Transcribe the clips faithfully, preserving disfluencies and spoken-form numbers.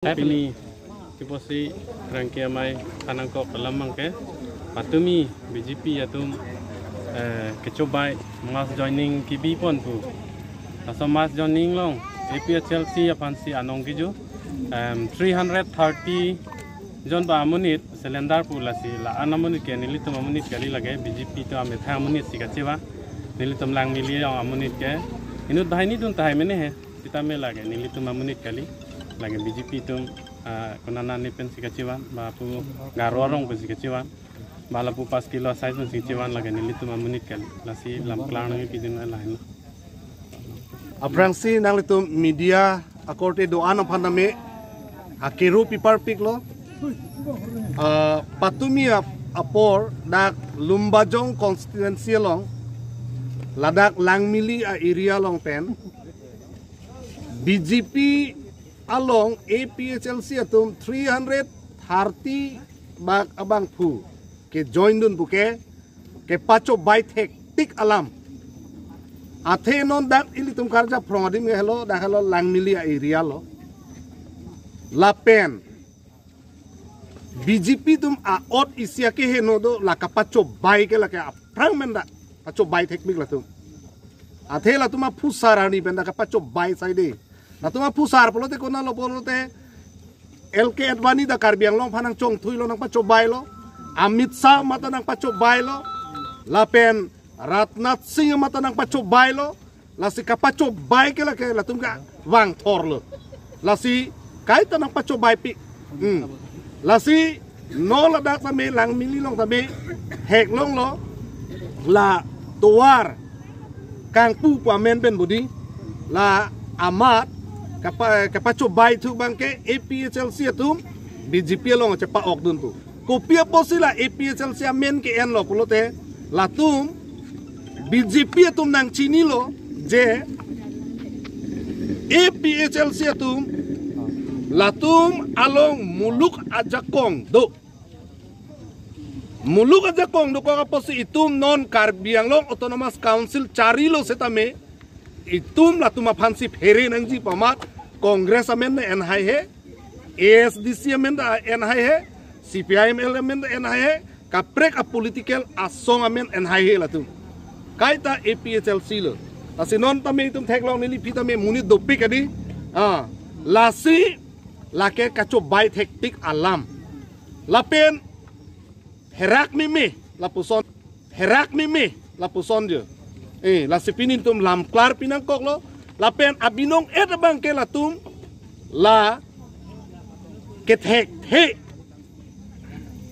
Pini kiposi rangke amei thanangkok alam abangke, patumi B J P atum, eh, kechobai mass joining kebi pon pu. Laso mass joining along A P H L C aphansi anong keju, em, three hundred thirty jon ba amonit surrender pu, lasi la-an amonit ke nelitum amonit kali, lake B J P atum amethang amonit si kachevan. Nelitum Langmili along amonit ke inut banghini dun tahai mene he. Sitame lake nelitum amonit kali, lake B J P atum, ah, konat ne pensi kachevan, ba pu Garo arong pensi kachevan, ba lapu pas kilo asai pensi kachevan, lake nelitum amonit kali. Lasi lam klang nang pidun lahenlo. Aphrangsi nanglitum media akorte do-an aphan tame akiru piparpiklo. Ah, patumi ap-, apor dak Lumbajong constituency along, ladak Langmili a-area along pen B J P along A P H L C atum three hundred thirty bak abangphu kejoin dun puke, kepachobai thektik alam. Athe non dak ilitum karja phrong adim ke helo, dak helo Langmili a-area lo. Lapen B J P atum a-ot isi akeheno do, la kapachobai ke lake aphrang men dak pachobai thekpik latum. Athe latum aphusar arni pen dak kapachobai saide. Latum aphusar pulote konatlo pulote L K Advani ta Karbi Anglong aphan nangchongthuilo, nangpachobailo. Amit Shah mate nangpachobailo. Lapen Rajnath Singh mate nangpachobailo. Lasi kapachobai ke lake latum kevang thorlo. Lasi kaita nangpachobaipik. Hmm. Lasi non ladak tame Langmili along tame theklonglo, la tovar kangpu pu amen pen budi, la amat kapa-, kapachobai thu abangke A P H L C atum B J P along chepa-ok dun pu. Kopi apotsi la A P H L C amen ke-enlo pulote, latum B J P atum nangchinilo je A P H L C atum latum along muluk ajakong do. Muluk ajakong dokok apotsi itum non Karbi Anglong Autonomous Council charilo setame, itum latum aphansi phere nangji pu amat Congress amen ne en haihe, A S D C amen ta en haihe, C P I M L amen ta en haihe, kaprek a-political asong amen en haihe latum. Kaita A P H L C lo. Lasi non tame itum theklong, neli aphi tame monit dopik adi. Ah, lasi lake kachobai thektik alam. Lapen herak meme lapuson, herak meme lapuson je. Eh, lasi pini itum lam klar pinangkoklo. Lapen abinong et abangke latum la kethekthe,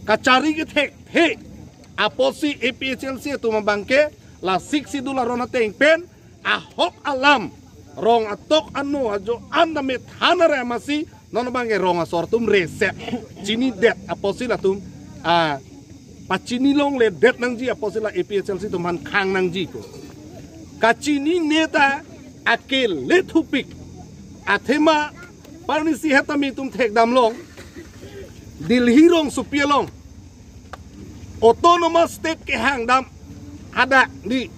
kachari kethekthe apotsi A P H L C atum abangke la Sixth Schedule aron ateng pen ahok alam rong atok ano ajo an tame than are amatsi non abangke rong asor atum reset chinidet apotsi latum, ah, pachini longledet nangji apotsi la A P H L C atum aphan khang nangji ko. Kachinine ta akele thupik. Athema parnisi hetame itum thekdamlong, Delhi rongsopi along Autonomous State kehangdam hadak di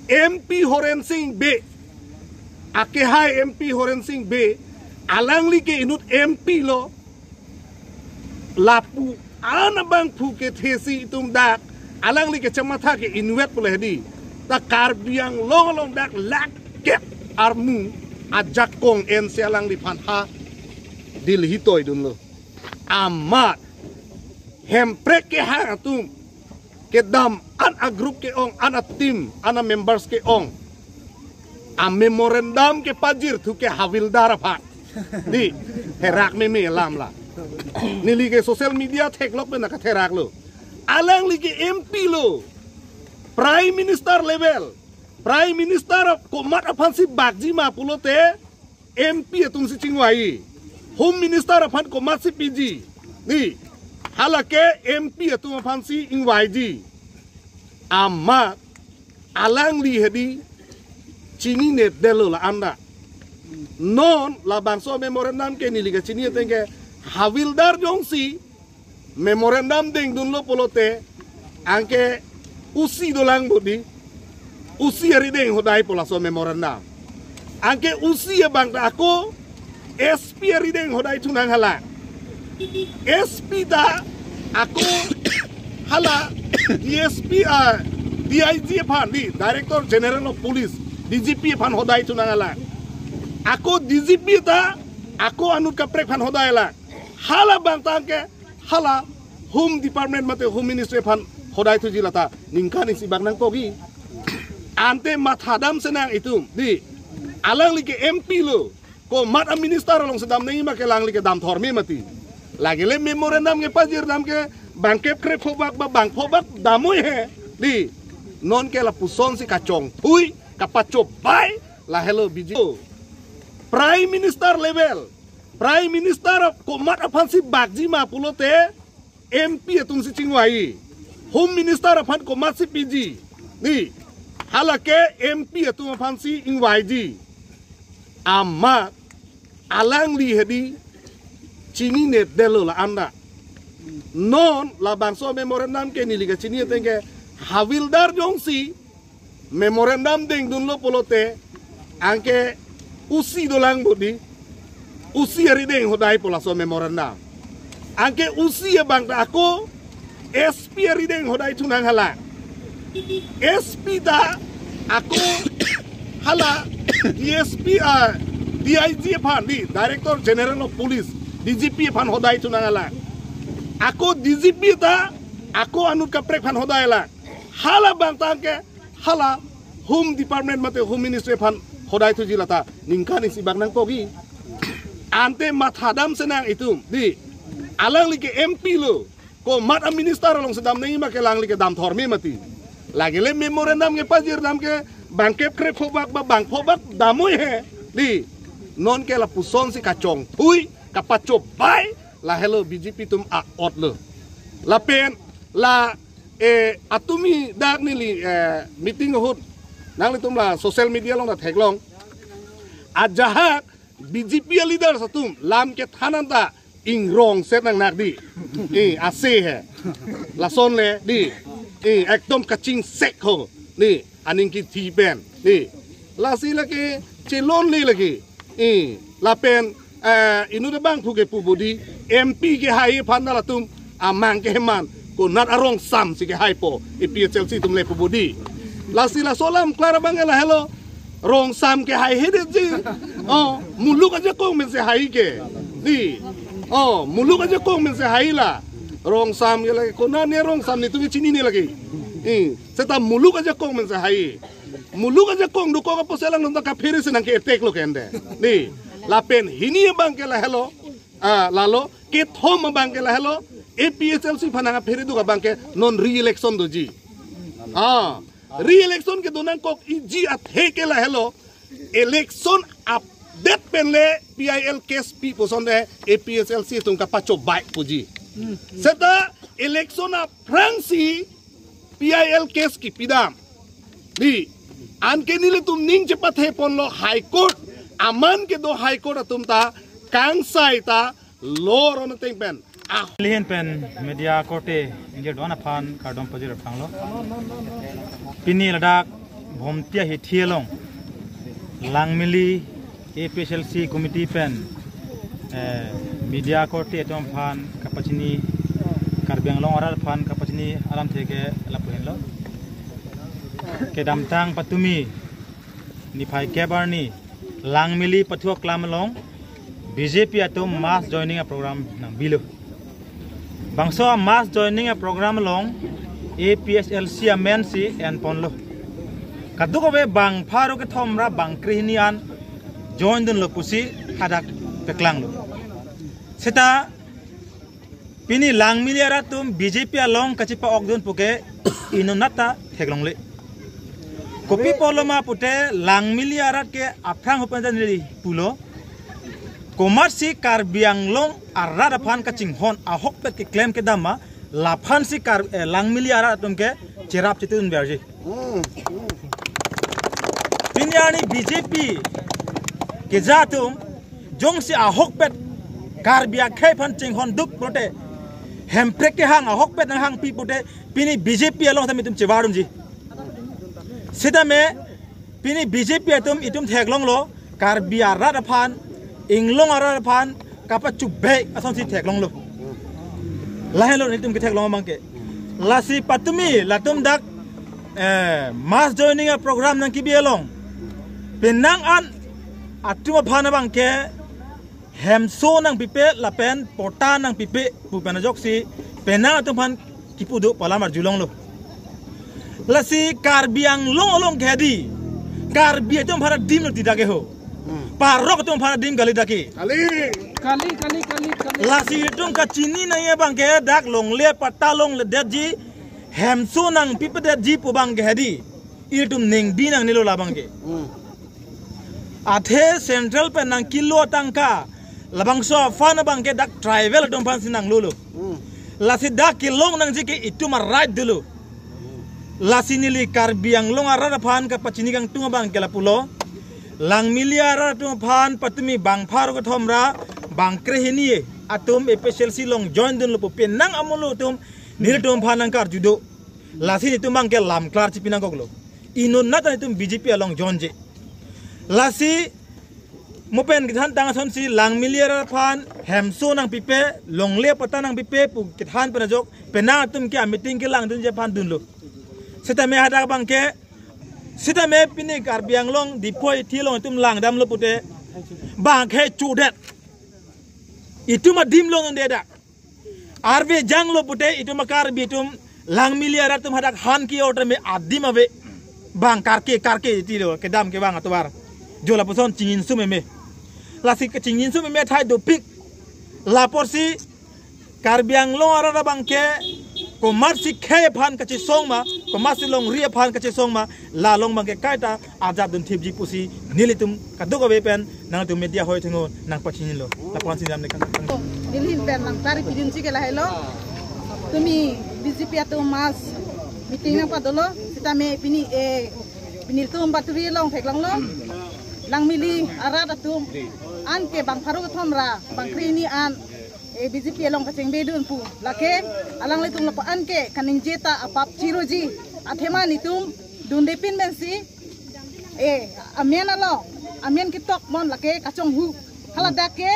M P Horen Sing Bey, akehai M P Horen Sing Bey, alangli ke inut M P lo, lapu an abangphu kethesi itum dak alangli kechematha ke inutvet pule hedi. Ta Karbi Anglong along dak lakh kep armu ajakong ensi alangliphan ha Delhi toidunlo. Amat Hemprek kehang atum kedam an a-group ke-ong, an a-team, an a-members ke-ong, a-memorandum kepajir thu ke Havildar aphan. Di, herak meme alam la. Neli ke social media theklok pen nakatheraklo. Alangli ke M P lo. Prime Minister level. Prime Minister komat aphansi bakji ma pulote M P atumsi chingvai, Home Minister aphan komatsi piji. Di, halake M P atum aphansi ingvaiji. Amat alangli hedi chininedetlo la-an ta. Non labangso memorandum ke neli kachini ateng ke Havildar jongsi memorandum dengdunlo pulote, anke usi dolang budi, usi ari deng hodai pu laso memorandum. Anke usi abang ta ako S P arideng hodai thunang hala. S P ta ako hala D S P, ah, D I G aphan, di Director General of Police, D G P aphan hodai thunang hala. Ako D G P ta ako anut kaprek aphan hodai la. Hala bang tangke hala Home Department mate Home Ministry aphan hodai thuji lata ningkan isi bak nangkok-i. Ante mathadam senang itum, di. Alangli ke M P lo. Komat a-minister alongsi dam nangji ma ke alangli ke damthor me mati. Lake le memorandum ke pajirdam ke bang kep krepho bak ba bangpho bak damnoi he. Di. Non ke lapuson si kachongthui, kapachobei, lahelo B J P. Prime Minister level. Prime Minister komat aphansi bakji ma pulote M P atumsi chingvai. Home Minister aphan komatsi piji. Di. Hala ke M P atum aphansi ingvaiji. Amat alangli hedi chininedetlo la-an ta. Non labangso memorandum ke neli kachini ateng ke Havildar jongsi memorandum dengdunlo pulote anke O C dolang bodi, O C arideng hodaipo laso memorandum. Anke O C abang ta ako S P arideng hodai thunang hala. S P ta ako hala D S P, ah, D I G aphan, di Director General of Police, D G P aphan hodai thunang hala. Ako D G P ta ako anut kaprek aphan hodai la. Hala bang tangke hala Home Department mate Home Ministry aphan hodai thuji lata ningkan isi bak nangkok-i. Ante mathadam senang itum, di. Alangli ke M P lo. Komat a-minister alongsi dam nangji ma ke alangli ke damthor me mati. Lake le memorandum ke pajirdam ke bang kep krepho bak ba bangpho bak damnoi he. Di. Non ke lapuson si kachongthui, kapachobei, lahelo B J P atum a-otlo. Lapen la, eh, atumi dak neli, eh, meeting ahut nanglitum la social media along ta theklong. Ajahak B J P a-leaders atum lam kethan an ta ingrong set nangnak di. Eh, ase he. Lason le di. Eh, ekdom kachingsek ho. Di, aning kithi pen. Di. Lasi lake chelonle lake. Eh, lapen, eh, inut abangphu ke pu bodi, M P kehai aphan ta latum amang keheman, konat arongsam si kehaipo, A P H L C atum le pu bodi. Lasi laso alam klar abang ke lahelo, rongsam kehai hedetji. Oh, muluk ajakong pensi hai ke. Di. Oh, muluk ajakong pensi hai la. Rongsam ke lake, konat ne rongsam netum ke chinine lake. Eh, seta muluk ajakong pensi hai. Muluk ajakong dokok apotsi alangtum ta kaphere si nangke-attack lo ke ante. Di, lapen hini abang ke lahelo, ah, lalo, kethom abang ke lahelo, A P H L C aphan nangkaphere duk abang ke non re-election doji. Ah, re-election kedo nangkok-iji athe ke lahelo, election update pen le P I L case pi puson le A P H L C atum kapachobei puji. Seta election aphrangsi P I L case kipidam. Di, anke nelitum ning chepathe ponlo High Court. Amat kedo High Court atum ta kangsai ta lo ron ateng pen. Ah. Lihin pen media korte ingjir do-an aphan kardom pajir aphan lo. Pini ladak Bhomtia hithi along Langmili A P H L C committee pen, eh, media korte atum aphan kapachini, Karbi Anglong arat aphan kapachini alamthe ke lapu henlo. Kedamtang patumi niphai kep arni Langmili Pathu Aklam along B J P atum mass joining a-program nangbilo. Bangso a-mass joining a-program along A P H L C amen si enponlo. Kadokave bang pharo kethom ra bang krehini an join dunlo pusi hadak paklanglo. Seta pini Langmili arat atum B J P along kachepa-ok dun puke inut anat ta theklongle. Kopi apotlo ma pute Langmili arat ke aphrang hupen ta neli pulo. Komatsi Karbi Anglong arat aphan kachinghon ahokpet keklem kedam ma, laphansi Kar-, eh, Langmili arat atum ke cherap chetun verji. Pini arni B J P keja atum jongsi ahokpet Karbi akhei aphan chinghon duk pulote, Hemprek kehang ahokpet nanghangpi pulote, pini B J P along tame itum chevar dunji. Sitame pini B J P atum itum theklonglo, Karbi arat aphan inglong arat aphan kapachubek asonsi theklonglo. Lahenlo nelitum ketheklong abangke. Lasi patumi latum dak eh, mass joining a program nangkebi along, penang an atum aphan abangke hemso nangpipe lapen patta nangpipe pu pen ajoksi penang atum aphan kipu do pu alam arjulonglo. Lasi Karbi Anglong along ke hedi, Karbi atum aphan adim lo tidak ke ho. Parok atum aphan adim kali dak ke. Kali. Kali, kali, kali, kali. Lasi itum kachini nangji abangke dak longle patta longledetji, hemso nangpipedetji pu abangke hedi, itum ningdi nangnelo labangke. Athe central pen nangkelo atangka labangso aphan abangke dak tribal atum aphansi nanglolo. Lasi dak kelong nangji ke itum a-right dolo. Lasi neli Karbi Anglong arat aphan kapachini kangtung abangke lapulo. Langmili arat atum aphan patumi bang pharo kethom ra bang krehini atum A P H L C along join dunlo pu penang amulo atum nelitum aphan nangkarju do. Lasi nelitum abangke lam klar chipi nangkoklo. Inut nat nelitum B J P along joinji. Lasi mo pen kethan tang asonsi Langmili arat aphan hemso nangpipe, longle patta nangpipe pu kethan pen ajok penang atum ke a-meeting kelangdunji aphan dunlo. Sitame hadak abangke, sitame pini Karbi Anglong Diphu Athi along itum langdamlo pute, bang ke chudet. Itum adim longde dak. Arve janglo pute itum a-Karbi atum Langmili arat atum hadak han ki order me adim ave. Bang karke karke tilo kedam kevang atovar. Jo lapuson chingin sum meme. Lasi kechingin sum meme athai dopik. Laporsi Karbi Anglong arat abangke komatsi khei aphan kachesong ma, komatsi longri aphan kachesong ma, la along abangke kaita arjap dunthipji pusi nelitum kadokave pen nangtum media hoi thengo nangpachinilo. Lapu-ansi dam ne kang. Neli ahin pen nangkari pidunji ke lahelo. Tumi B J P atum mass meeting nangpadolo. Sitame pini e pini tum baturi along theklonglo. Langmili arat atum an ke bang pharo kethom ra bang krehini an e B J P along kachingbe dun pu. Lake alanglitum lapu-an ke kaningje ta apap chiroji. Athema nelitum dunde pin pensi e amen along, amen ketok mon lake kachonghu. Haladak ke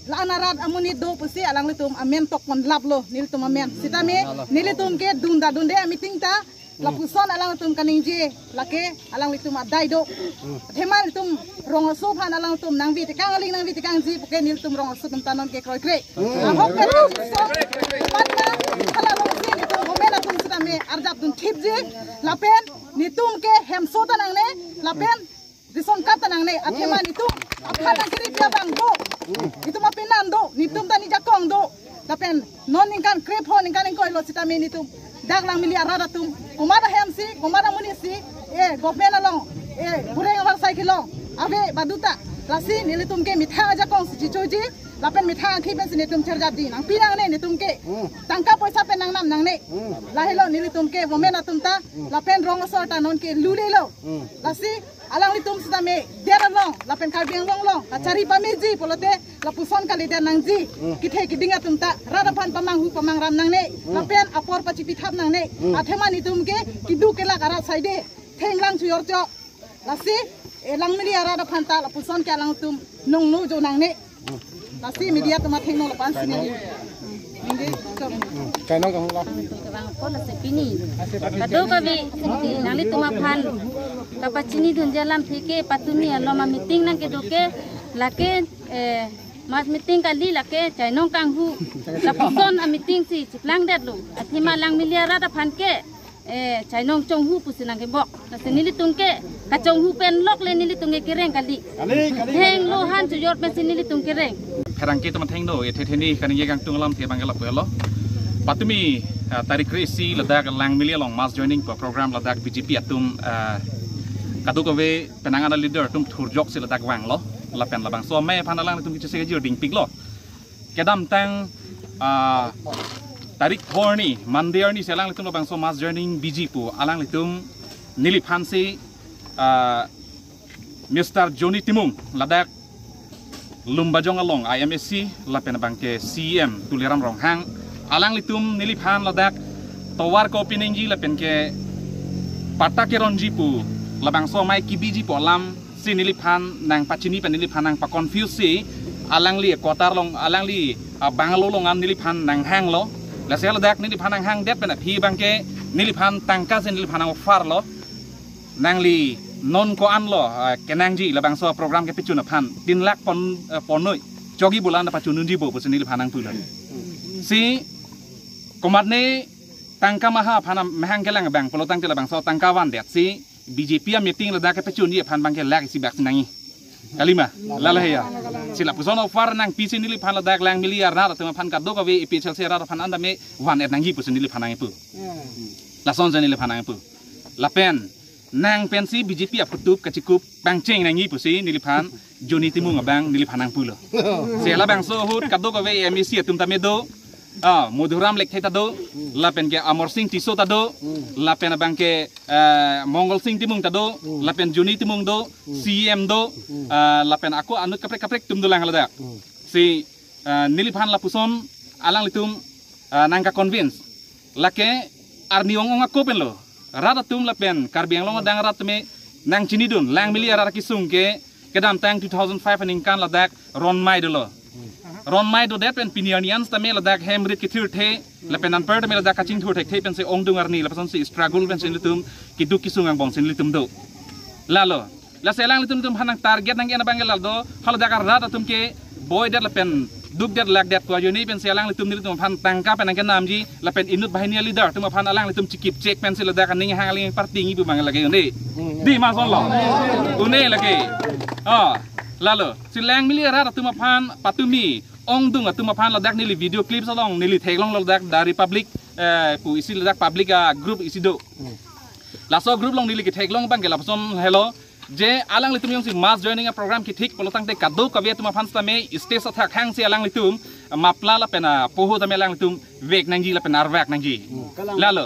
la-an arat amonit do pusi alanglitum amen tok mon laplo nelitum amen. Sitame nelitum ke dunda dunde a-meeting ta lapuson alanglitum kaningje lake alanglitum adai do. Athema nelitum rong aso aphan alanglitum nangvi tekang aling nangvi tekangji puke nelitum rong aso atum ta non ke kroikre. Ahok ke lapuson patna hala alongsi nelitum government atum sitame arjap dunthipji lapen nelitum ke hemso ta nangne lapen ration card ta nangne athema nelitum aphan nangkiri dia bang do. Nelitum apenan do, nelitum ta nijakong do. Lapen non ningkan krepho ningkan ingkoi lo sitame nelitum dak Langmili arat atum komat ahemsi, komat amonitsi e government along e bureng avarsai kelong ave baduta. Lasi nelitum ke methang ajakongsi chichoji lapen methang akhei pensi nelitum cherjapji nangpi nangne nelitum ke tangka poisa pen nangnam nangne. Lahelo nelitum ke government atum ta lapen rong asor ta non ke lulelo. Lasi alanglitum sitame der along lapen Karbi Anglong along kachari pameji pulote lapuson kalidet nangji. Kethe keding atum ta rat aphan pamanghu pamangram nangne lapen apor pachipithap nangne. Athema nelitum ke keduk kelak arat saide thenglang chuyor chok. Lasi e Langmili arat aphan ta lapuson ke alangtum nongno jo nangne. Lasi media atum athengno lapu-ansi neli. Ningje chok. Chainong kanghu lo. Kevang apot lasi pini kadokave nanglitum aphan kapachini dunji alamthe ke patumi along a-meeting nangkedo ke lake eh mass meeting kali lake chainong kanghu. Lapuson a-meeting si chiplangdetlo. Athema Langmili arat aphan ke eh chainong chonghu pusi nangkebok. Lasi nelitum ke kachonghu pen lok le nelitum ke kereng kali. Kali, kali, kali. Henglo han chuyor pensi nelitum kereng. Pherangke atum athengno, e the theni kaningje kangtung alamthe abangke lapu-anlo. Patumi ah, tarik kre-isi ladak Langmili along mass joining pu program ladak B J P atum ah, kadokave penang an a-leader atum thurjoksi ladak vanglo. Lapen labangso amei aphan alanglitum kechese kejir dingpiklo. Kedamtang ah, tarik phongo arni Monday arnisi alanglitum labangso mass joining biji pu alanglitum neliphansi ah, Mister Johnny Timung ladak Lumbajong along I M A C lapen abangke C E M Tuliram Ronghang alanglitum neliphan ladak tovar kopi ningji lapen ke patta keronji pu labangso amei kebiji pu alamsi neliphan nangpachini pen neliphan nangpa-confuse si alangli quarter along, alangli, ah, bungalow along an neliphan nanghanglo. Lasi ladak neliphan nanghangdet pen aphi abangke neliphan tangka si neliphan nang-offer lo. Nangli non ko-an lo, ah, kenangji labangso program kepachun aphan. Tin lakh pon, eh, ponnoi. Chogi bulan pachun unji bo pusi neliphan nangpulo. Si komatne tangka maha aphan mahang kelang abang pulotangte labangso tangka vandet si B J P a-meeting ladak kepachunji aphan abangke lakh isi bak si nangji. Kalima, lalo he ya. Si lapuson offer nangpi si neliphan ladak Langmili arat atum aphan kadokave A P H L C arat aphan an tame van-et nangji pusi neliphan nangpu. Lason si neliphan nangpu. Lapen nang pensi B J P aphutup kachikup pangcheng nangji pusi neliphan Johnny Timung abang neliphan nangpulo. Si labangso ahut kadokave M A C atum tame do. Ah, Madhuram Lekthe ta do, lapen ke Amarsing Tisso ta do, lapen abangke, eh, Mongolsing Timung ta do, lapen Johnny Timung do, C M do, ah, lapen ako anut kaprek kaprek atum dolang ladak. Si, ah, neliphan lapuson alanglitum, ah, nangka-convince. Lake arni ong-ong ako pen lo. Rat atum lapen Karbi Anglong adang rat tame nangchinidun Langmili arat kesung ke kedamtang two thousand five aningkan ladak ronmai dolo. Ronmai dodet pen pini arni an tame ladak hem rit kethirthe, lapen anpar tame ladak kachingthur thekthe pensi ongdung arni lapuson si struggle pensi nelitum keduk kesung angbong si nelitum do. Lalo. Lasi alanglitum atum aphan nang-target nang-en abangke lado, haladak arat atum ke boidet lapen dukdet lakdet pu ajoine pensi alanglitum nelitum aphan tangka pen nangkenamji, lapen inut banghini a-leader atum aphan alanglitum chikip chek pensi ladak aning hang aling party ngi pu abang lake un-e. Di ma son lo. Un-e lake. Oh, lalo. Si Langmili arat atum aphan patumi ongdung atum aphan ladak neli video clips along neli theklonglo ladak The Republic, eh, pu isi ladak public a-group isi do. Laso group along neli ketheklong abangke lapuson helo. Je alanglitum jongsi mass joining a-program kethik pulotangte kadokave atum aphan tame stage athak hang si alanglitum mapla lapen apoho tame alanglitum vek nangji lapen arvak nangji. Lalo.